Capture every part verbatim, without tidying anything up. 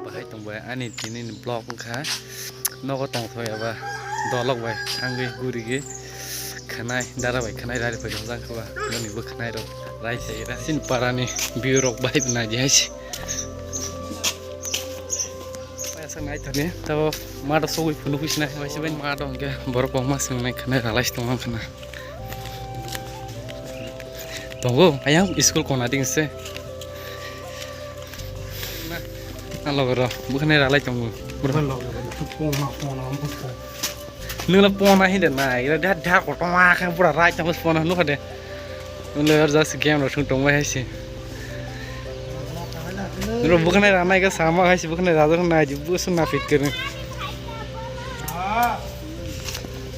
Bahai tongbai ani tini ni vlog wngkha. Nogo tongthok eba dolok bai thangwi gurigwi khwnai dara bai khwnai rari pai tongjak khe ba boni bo khwnai rok rai se era sin para ni view rok bai nai di hai se. Paisa nai thani tabo mato sogwi phunuk hui sinai bai se bai mato hwnkhe borok kongma swngnai khwnai ralai se tongma khwna. Tongo, ayang school kona ding se. Na, na logo ro, bukhane ralai tongo. Bro. Nula pona hinde na, ira da da ko toma kha pura rai tongo pona nukha de. Nula just game ro sung tongo hai se. Nula bukhane ranai ka sama hai se bukhane rajak na ji bu sung na fit kene.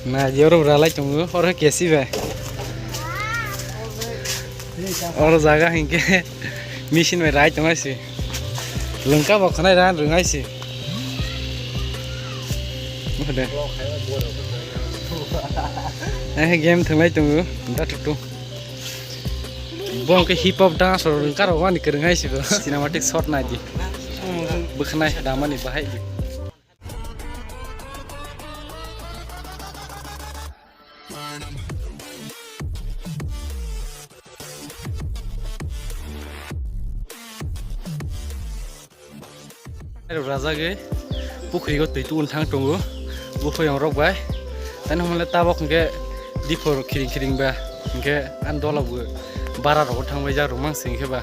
Na, joro bwralai tongo, oro kesi bai. Oro jaga hinkhe machine bai rai tongai se. Lwngka bo khwnai ran rwngai se. Bukhade. Eh, game thwnglai tongo, da thuktu. Bo hinkhe hip hop dance rok lwngka rok ani kwrwngai se bo. Cinematic shot nai di. Bwkhanai damani bahai di. Rajagwi pukhrigo twi tubun thang tongo, buphuyong rok bai. Tani hwnle tabok hwnkhe diphor khiring khiring ba, hwnkhe ani dola bo bara rogo thangbai jak rwmang se hwnkhe ba.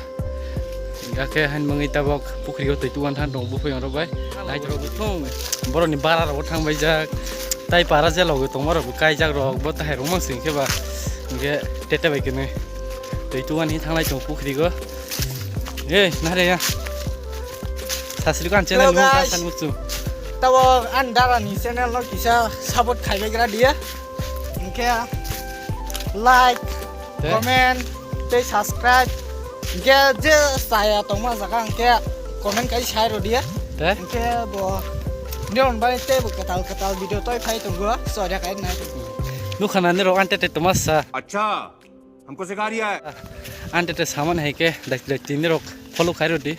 Hingkhe hain mangwi tabok pukhrigo twi tuwan than tongo buphuyong rok bai. Naitok rok thung borokni bara rogo thangbai jak. Tai para je logo tongma rok bo kaijak rok bo tahai rok mang sing khe ba. Hingkhe tete bai kene twi tuwan hi thanglai tongo pukhrigo. Ei nare ya. Sasri ko an channel mo ka san muchu. Tabo an dara ni channel no kisa support khaibai gra dia. Hingkhe like, comment, tei subscribe. Hingkhe je chaya tongma jaga hingkhe comment kai sai rw dia. Hingkhe bo nirok bai tei bo kwtal kwtal video toi phai tongo. Chorya kai nai. Nukha na nirok ante te toma sa. Acha, hamko sikha riya hai. Ante te saman hai ke dai dai tin nirok follow khai rw di.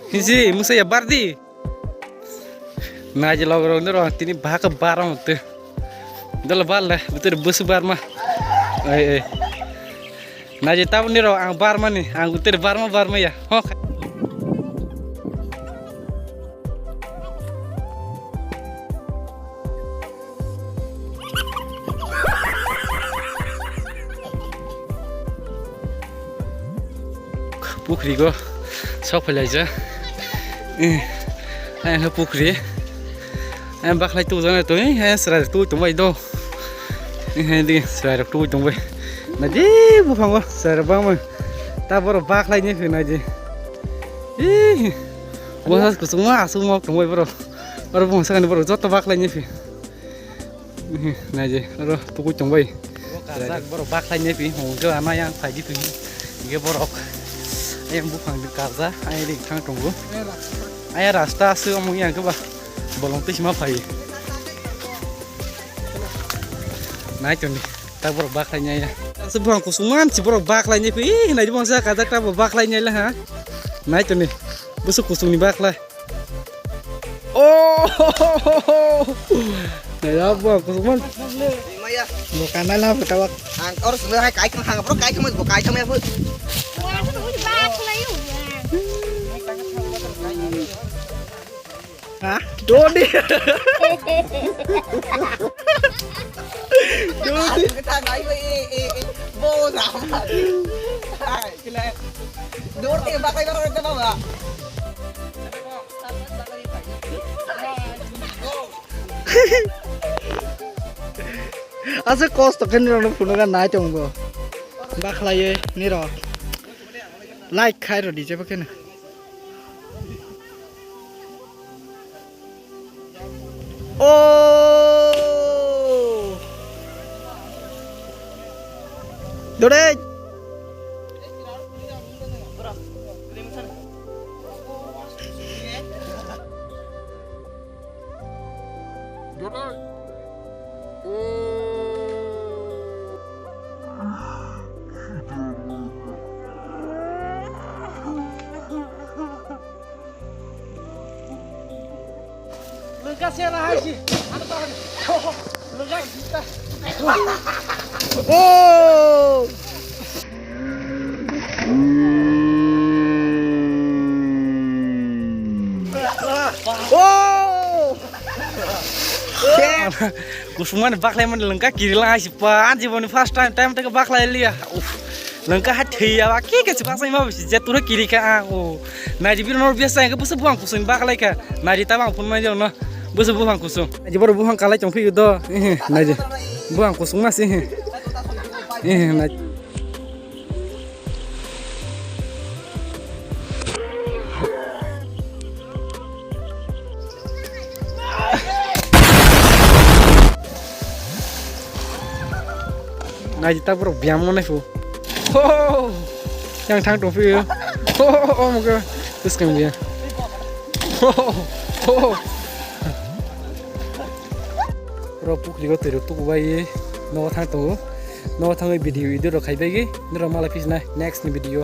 Hisi musa ya bardi. Naji log rog nero tini bahaka barong te. Dala bal le betul busu barma. Ei ei. Naji tabun nero ang barma ni ang betul barma barma ya. Ho. Pukhri go sok phai laijak. Eh, ayang khe pukhri. Ayang bakhlai tu jana tu, eh, ayang chwrai tu tongbai do. Eh, di chwrai tu tongbai. Naidi buphango chwrai bangma. Ta borok bakhlai ni phai naidi. Eh, bwsa kuchukma aswk mok tongbai borok. Oro bwsa kani borok joto bakhlai ni phai. Naidi oro tukui tongbai. Kajak borok bakhlai ni phai hwnke ano yang phaidi phai. Hingke borok ayang buphang di kaja ayang ring thang tongo. Ayang rasta aswk omo yang khe ba bolong twi sima phai. Nai tongdi tak borok bakhlai ni ya. Aswk buphang kusung man si borok bakhlai ni phai. Naidi bangsa kajak ta bo bakhlai ni la ha. Nai tongdi. Busuk kusung ni bakhlai. Oh! Nai la bo kusuk man. Maya. Bo kanai la bo tawak. Ang or sumai hai kai thang hang bro kai thang bo kai thang ya bu. Ha? Dodi. Dodi. Kita ngai bo e e e. Bo na. Hai, kila. Dodi bakal baru kita bawa. Asa kosto khe nirok no phunukha nai tongo. Bakhlaiwi nirok like khai rw di jebo kheno. Oh! Dore. Lengka se na hai si. Ano ta hai. Lengka kita. Oh! Oh! Kusumani baklai mani lengka kiri lang hai si pa. Anji boni first time, time teka baklai liya. Uff. Lengka hai thwi ya ba, ki ke chibak sai ma bisi je turo kiri ka ang o. Naidi biro nor biasa ke busu buang kusung baklai ka. Naidi ta bang phun mai jong no. Busu buang kusung. Aji boro buang kalai chong phi do. Eh, naidi. Buang kusung ma si. Eh, naidi. Naidi ta borok biyam manai phu. Ho! Yang thang tong phi. Ho! Omo khe bwskang biyam. Ho! Ho! Oro pukri o twi rok tuku bai nogo thang tongo. Nogo thangwi video edit rok khai bai norok malai phi sinai next ni video.